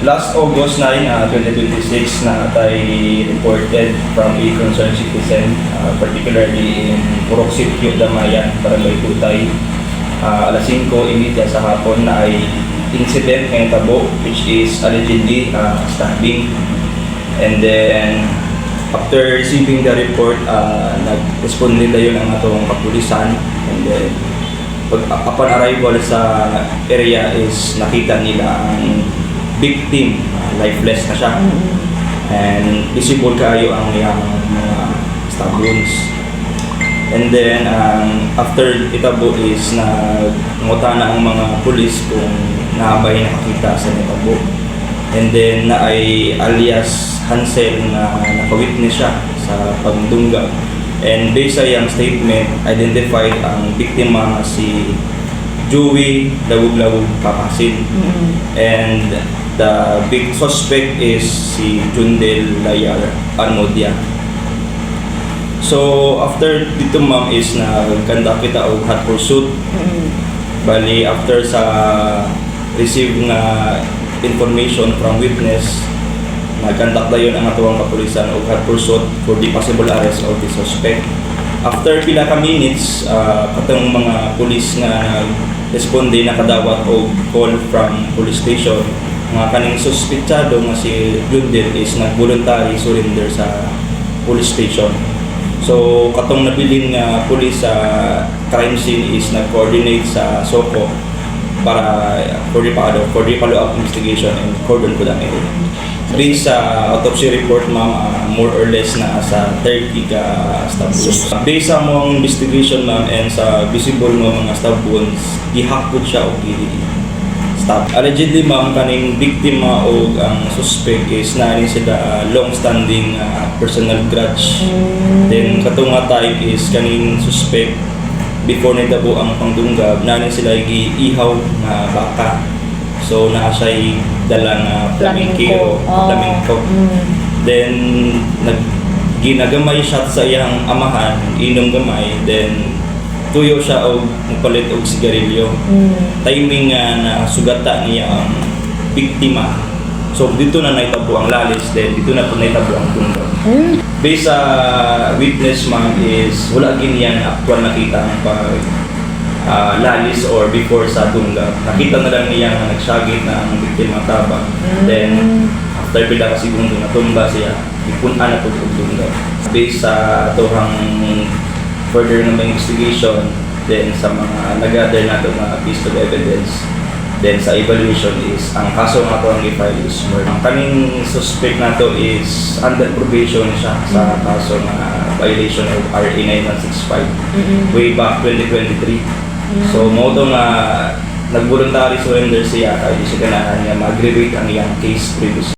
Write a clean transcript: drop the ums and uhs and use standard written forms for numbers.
Last August 9, 2026, naa tay reported from a concerned citizen, particularly in Purok Sitio, Damayan, Barangay Tutay. Alas 5:30 sa hapon naay incident nga tabo, which is allegedly stabbing. And then, after receiving the report, nag-respond nila yun ang atong kapulisan. And then, upon arrival sa area is nakita nila ang victim, lifeless na siya. And visible kayo ang iyang mga stab wounds. And then, ang after itabo is nagngutana ang mga pulis kung naa bay nakakita sa nitabo. And then, naay alias Hansel na naka-witness siya sa pagdunggab. And based sa iyang statement, identified ang biktima nga si Joey Lawug-Lawug Papasin. And the big suspect is si Jundel Layar Armodia. So, after dito, ma'am, is nag-conduct kita og hot pursuit. Bali, after sa receive nga information from witness, nag-conduct dayon ang atuang kapulisan og hot pursuit for the possible arrest of the suspect. After pila ka minutes, katong mga pulis nga nag-responde nakadawat og call from police station nga kaning suspetsado nga si Jundel is nag-voluntary surrender sa police station. So katong nabilin nga pulis sa crime scene is nag-coordinate sa SOCO para for the follow-up investigation and cordon ko lang area. Based sa autopsy report, ma'am, more or less na sa 30 ka stab wounds. Based sa among investigation, ma'am, and sa visible nga mga stab wounds, gihakot siya og gi-stab. Allegedly, ma'am, kaning biktima o ang suspect is naa ni sila long-standing personal grudge. Then katong nga time is kaning suspect, before nitabo ang pangdunggab, naa ni sila giihaw nga baka. So naa siya dala nga flamenquero, Flamenco. flamenco. Then nag ginagamay shot sa iyang amahan, inom gamay, then tuyo siya og mupalit og sigarilyo. Timing nga na sugata niya ang biktima. So dito na naitabo ang lalis, then dito na po naitabo ang dunggab. Based sa witness, ma'am, is wala gyud niya actual nakita ang pag lalis or before sa dunggab. Nakita na lang niya nga nagsyagit na ang biktima tabang. Then after pila ka segundo natumba siya, ipun-an na pud og dunggab. Based sa atuhang further nga mga investigation, then sa mga nag-gather nato nga piece of evidence, then sa evaluation is ang kaso nga ato ang gi-file is murder. Ang kaning suspect nato is under probation siya sa kaso nga violation of RA 9165 way back 2023. So mao to nga nag-voluntary surrender siya kay di siya ganahan nga ma-aggravate ang iyang case previously.